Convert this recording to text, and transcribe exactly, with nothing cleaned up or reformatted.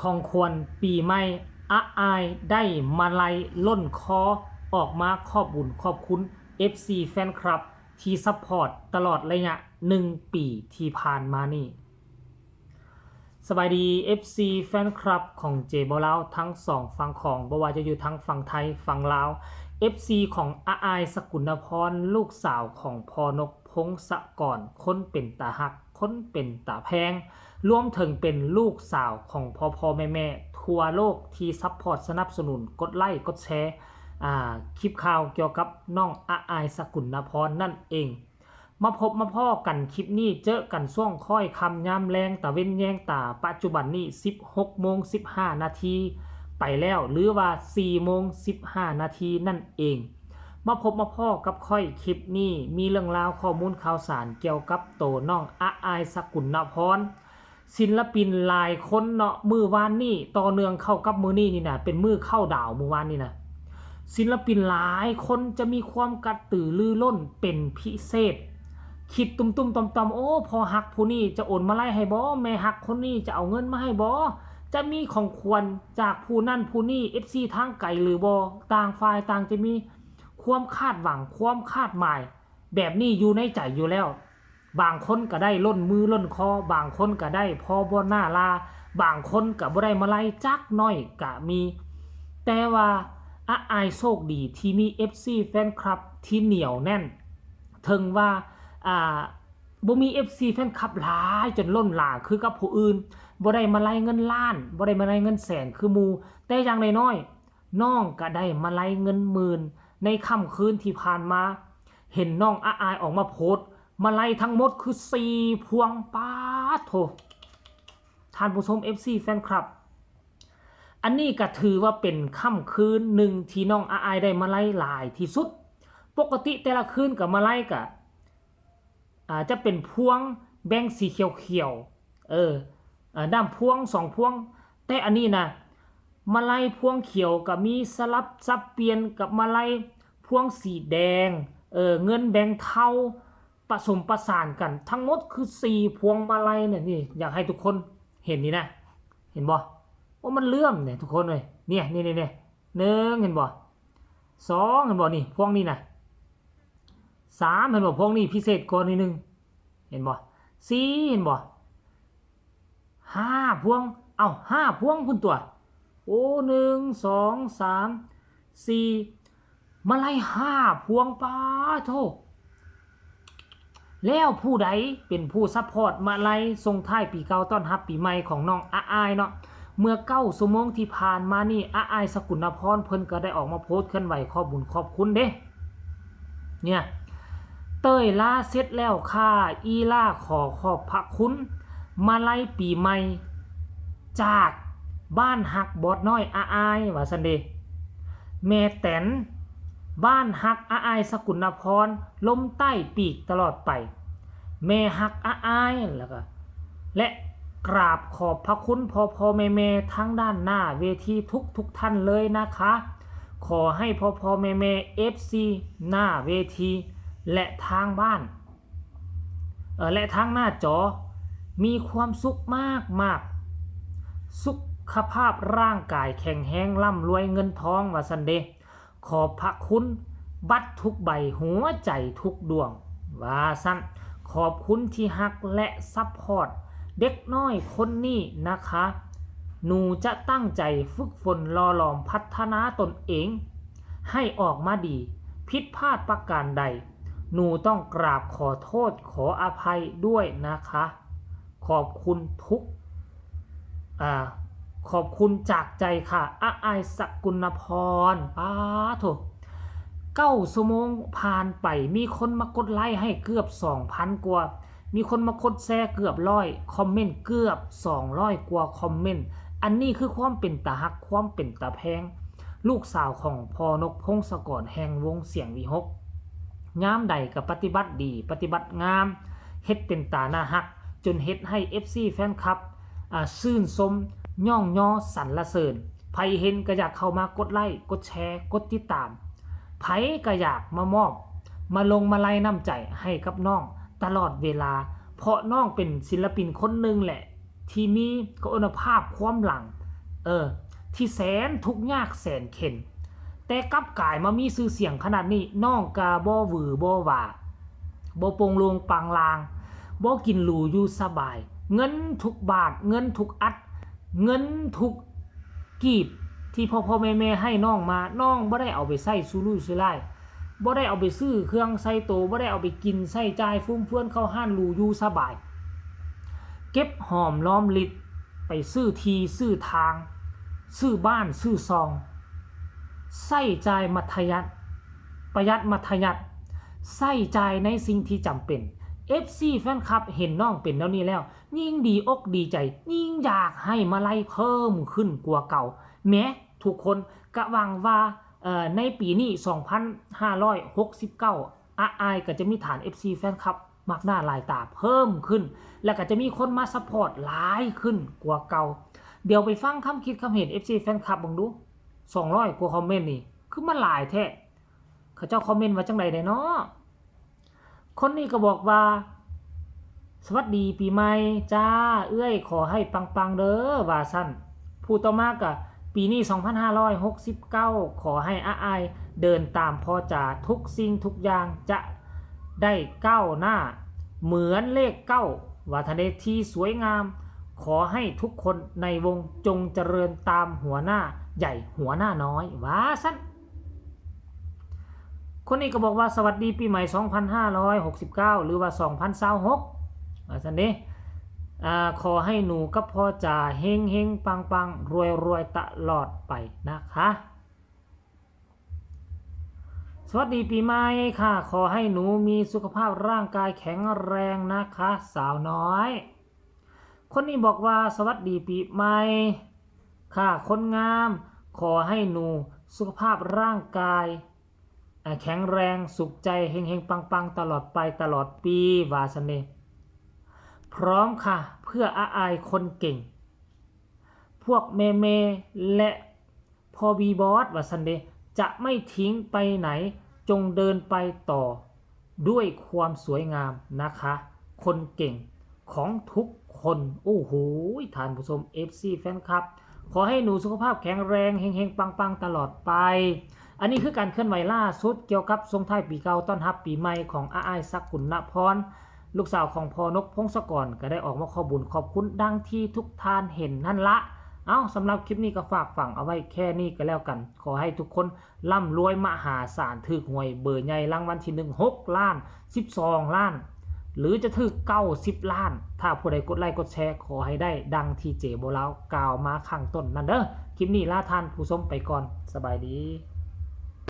ของขวัญปีใหม่ อาอายได้มาลัยล้นคอ ออกมาขอบบุญขอบคุณ เอฟซี แฟนคลับ ที่ซัพพอร์ตตลอดระยะหนึ่งปีที่ผ่านมานี่ สบายดี เอฟซี แฟนคลับของเจบ่าวลาวทั้งสองฝั่งของ บ่ว่าจะอยู่ทั้งฝั่งไทยฝั่งลาว เอฟซี ของอาอายสกุลนพร ลูกสาวของพ่อนกพงศกร คนเป็นตาฮัก คนเป็นตาแพง รวมถึงเป็นลูกสาวของพ่อพ่อแม่แม่ทั่วโลกที่ซัพพอร์ตสนับสนุนกดไลค์กดแชร์ อ่า คลิปข่าวเกี่ยวกับน้องอาอายสกุลนพรนั่นเอง มาพบมาพ้อกันคลิปนี้ เจอกันช่วงค่อยค่ำยามแลง ตะเว็นแยงตา ปัจจุบันนี้ สิบหกโมงสิบห้านาทีไปแล้ว หรือว่า สี่โมงสิบห้านาทีนั่นเอง มาพบมาพ้อกับค่อยคลิปนี้ มีเรื่องราวข้อมูลข่าวสารเกี่ยวกับโตน้องอาอายสกุลนพร ศิลปินหลายคนเนาะ มื้อวานนี้ต่อเนื่องเข้ากับมื้อนี้นี่นะ เป็นมื้อเข้าดาวมื้อวานนี่นะ ศิลปินหลายคนจะมีความกระตือรือร้นเป็นพิเศษ คิดตุ้มๆต่อมๆ โอ้ พ่อฮักผู้นี้จะโอนมาลัยให้บ่ แม่ฮักคนนี้จะเอาเงินมาให้บ่ จะมีของขวัญจากผู้นั่นผู้นี้ เอฟซี ทางไกลหรือบ่ ต่างฝ่ายต่างจะมีความคาดหวัง ความคาดหมาย แบบนี้อยู่ในใจอยู่แล้ว บางคนก็ได้ล้นมือล้นคอ บางคนก็ได้พอบ่หน้าลา บางคนก็บ่ได้มาลัยจักหน่อยก็มี แต่ว่าอาอายโชคดีที่มี เอฟซี แฟนคลับที่เหนียวแน่น ถึงว่า อ่า บ่มี เอฟซี แฟนคลับหลายจนล้นหลามคือกับผู้อื่น บ่ได้มาลัยเงินล้าน บ่ได้มาลัยเงินแสนคือหมู่ แต่อย่างน้อยๆ น้องก็ได้มาลัยเงินหมื่น ในค่ำคืนที่ผ่านมา เห็นน้องอาอายออกมาโพสต์ มาลัยทั้งหมดคือสี่พวง ป๊าดโถ ท่านผู้ชม เอฟซี แฟนคลับ อันนี้ก็ถือว่าเป็นค่ำคืนหนึ่งที่น้องอาอายได้มาลัยหลายที่สุด ปกติแต่ละคืนก็มาลัยก็ อ่า จะเป็นพวงแบ่งสีเขียวๆ เออ อ่า ด้ามพวงสองพวง แต่อันนี้นะ มาลัยพวงเขียวก็มี สลับสับเปลี่ยนกับมาลัยพวงสีแดง เออ เงินแบ่งเทา ผสมประสานกัน ทั้งหมดคือสี่พวงมาลัยเนี่ย นี่ อยากให้ทุกคนเห็นนี่นะ เห็นบ่ ว่ามันเหลื่อมเนี่ยทุกคนเลย เนี่ย นี่นี่นี่ หนึ่ง เห็นบ่ สอง เห็นบ่ นี่ พวงนี้นะ สาม เห็นบ่ พวงนี้พิเศษกว่านิดนึง เห็นบ่ สี่ เห็นบ่ ห้าพวง เอ้า ห้าพวงพุ้นตั๊ว โอ้ หนึ่ง สอง สาม สี่ มาลัยห้าพวง ป๊าดโถ แล้วผู้ใดเป็นผู้ซัพพอร์ตมาลัยส่งท้ายปีเก่าต้อนรับปีใหม่ของน้องอาอายเนาะ เมื่อเก้าชั่วโมงที่ผ่านมานี่ อาอายสกุลนพรเพิ่นก็ได้ออกมาโพสต์เคลื่อนไหวขอบบุญขอบคุณเด้ เนี่ย เต้ยลาเสร็จแล้วค่ะ อีลาขอขอบพระคุณ มาลัยปีใหม่ จากบ้านฮักบอสน้อยอาอาย ว่าซั่นเด้ แม่แตน บ้านฮักอาอายสกุลนพร ลมใต้ปีกตลอดไป แม่ฮักอาอาย แล้วก็ และกราบขอบพระคุณพ่อพ่อแม่แม่ทั้งด้านหน้าเวทีทุกทุกท่านเลยนะคะ ขอให้พ่อพ่อแม่แม่ เอฟซี หน้าเวที และทางบ้าน เอ่อ และทางหน้าจอ มีความสุขมากมาก สุขภาพร่างกายแข็งแรง ร่ำรวยเงินทอง ว่าซั่นเด้ ขอบพระคุณบัตรทุกใบ หัวใจทุกดวง ว่าซั่น ขอบคุณที่ฮักและซัพพอร์ตเด็กน้อยคนนี้นะคะ หนูจะตั้งใจฝึกฝนหล่อหลอมพัฒนาตนเอง ให้ออกมาดี ผิดพลาดประการใด หนูต้องกราบขอโทษขออภัยด้วยนะคะ ขอบคุณทุก อ่า ขอบคุณจากใจค่ะ อาอายสกุลนพร ป๊าดโถ เก้าชั่วโมงผ่านไป มีคนมากดไลค์ให้เกือบสองพันกว่า มีคนมากดแชร์เกือบร้อย คอมเมนต์เกือบสองร้อยกว่าคอมเมนต์ อันนี้คือความเป็นตาฮัก ความเป็นตาแพง ลูกสาวของพ่อนกพงศกรแห่งวงเสียงวิหค ยามใดก็ปฏิบัติดี ปฏิบัติงาม เฮ็ดเป็นตาน่าฮัก จนเฮ็ดให้ เอฟซี แฟนคลับ อ่า ชื่นชม ย่องยอ สรรเสริญ ไผเห็นก็อยากเข้ามากดไลค์ กดแชร์ กดติดตาม ไผก็อยากมามอบ มาลงมาลัยน้ำใจให้กับน้องตลอดเวลา เพราะน้องเป็นศิลปินคนหนึ่งแหละ ที่มีคุณภาพความหลัง เออ ที่แสนทุกข์ยากแสนเข็ญ แต่กลับกลายมามีชื่อเสียงขนาดนี้ น้องกะบ่หวือบ่หวา บ่โปร่งโล่งปางลาง บ่กินหรูอยู่สบาย เงินทุกบาท เงินทุกอัด เงินทุกกีบ ที่พ่อพ่อแม่แม่ให้น้องมา น้องบ่ได้เอาไปใช้สุรุ่ยสุร่าย บ่ได้เอาไปซื้อเครื่องใส่โต บ่ได้เอาไปกินใช้จ่ายฟุ่มเฟือยเข้าฮ้านหรูอยู่สบาย เก็บหอมรอมริบ ไปซื้อที่ซื้อทาง ซื้อบ้านซื้อซอง ใช้จ่ายมัธยัสถ์ ประหยัดมัธยัสถ์ ใช้จ่ายในสิ่งที่จำเป็น เอฟซี แฟนคลับเห็นน้องเป็นแนวนี้แล้ว ยิ่งดีอกดีใจ ยิ่งอยากให้มาลัยเพิ่มขึ้นกว่าเก่า แม้ทุกคนกะหวังว่า เอ่อ ในปีนี้ สองพันห้าร้อยหกสิบเก้า อ้ายกะจะมีฐาน เอฟซี แฟนคลับมากหน้าหลายตาเพิ่มขึ้น แล้วกะจะมีคนมาซัพพอร์ตหลายขึ้นกว่าเก่า เดี๋ยวไปฟังคำคิดคำเห็น เอฟซี แฟนคลับเบิ่งดู สองร้อยกว่าคอมเมนต์นี่ คือมันหลายแท้ เขาเจ้าคอมเมนต์ว่าจั่งใดแด่เนาะ คนนี้กะบอกว่า สวัสดีปีใหม่จ้า เอื้อยขอให้ปังๆเด้อ ว่าซั่น ผู้ต่อมากะ ปีนี้ สองพันห้าร้อยหกสิบเก้า ขอให้อ้ายเดินตามพ่อจ๋า ทุกสิ่งทุกอย่างจะได้ก้าวหน้า เหมือนเลขเก้า ว่าซั่นเด้ ที่สวยงาม ขอให้ทุกคนในวงจงเจริญตามหัวหน้าใหญ่หัวหน้าน้อย ว่าซั่น คนนี้กะบอกว่า สวัสดีปีใหม่ สองพันห้าร้อยหกสิบเก้า หรือว่า สองพันยี่สิบหก ว่าซั่นเด้ อ่า ขอให้หนูกับพ่อจ๋าเฮงๆ ปังๆ รวยๆ ตลอดไปนะคะ สวัสดีปีใหม่ค่ะ ขอให้หนูมีสุขภาพร่างกายแข็งแรงนะคะ สาวน้อย คนนี้บอกว่า สวัสดีปีใหม่ค่ะ คนงาม ขอให้หนูสุขภาพร่างกาย อ่า แข็งแรงสุขใจ เฮงๆ ปังๆ ตลอดไปตลอดปี ว่าซั่นเด้ พร้อมค่ะ เพื่ออ้ายคนเก่ง พวกแม่ๆ และพ่อบีบอส ว่าซั่นเด้ จะไม่ทิ้งไปไหน จงเดินไปต่อด้วยความสวยงามนะคะ คนเก่งของทุกคน โอ้โห ท่านผู้ชม เอฟซี แฟนคลับ ขอให้หนูสุขภาพแข็งแรง เฮงๆ ปังๆ ตลอดไป อันนี้คือการเคลื่อนไหวล่าสุดเกี่ยวกับส่งท้ายปีเก่าต้อนรับปีใหม่ของอ้ายสกุลนพร ลูกสาวของพ่อนกพงศกร กะได้ออกมาขอบุญขอบคุณดังที่ทุกท่านเห็นนั่นละ เอ้า สำหรับคลิปนี้กะฝากฝังเอาไว้แค่นี้กะแล้วกัน ขอให้ทุกคนร่ำรวยมหาศาล ถืกหวยเบอร์ใหญ่รางวัลที่หนึ่ง หกล้าน สิบสองล้าน หรือจะถืกเก้าสิบล้าน ถ้าผู้ใดกดไลค์กดแชร์ ขอให้ได้ดังที่เจโบลาวกล่าวมาข้างต้นนั่นเด้อ คลิปนี้ลาท่านผู้ชมไปก่อน สบายดี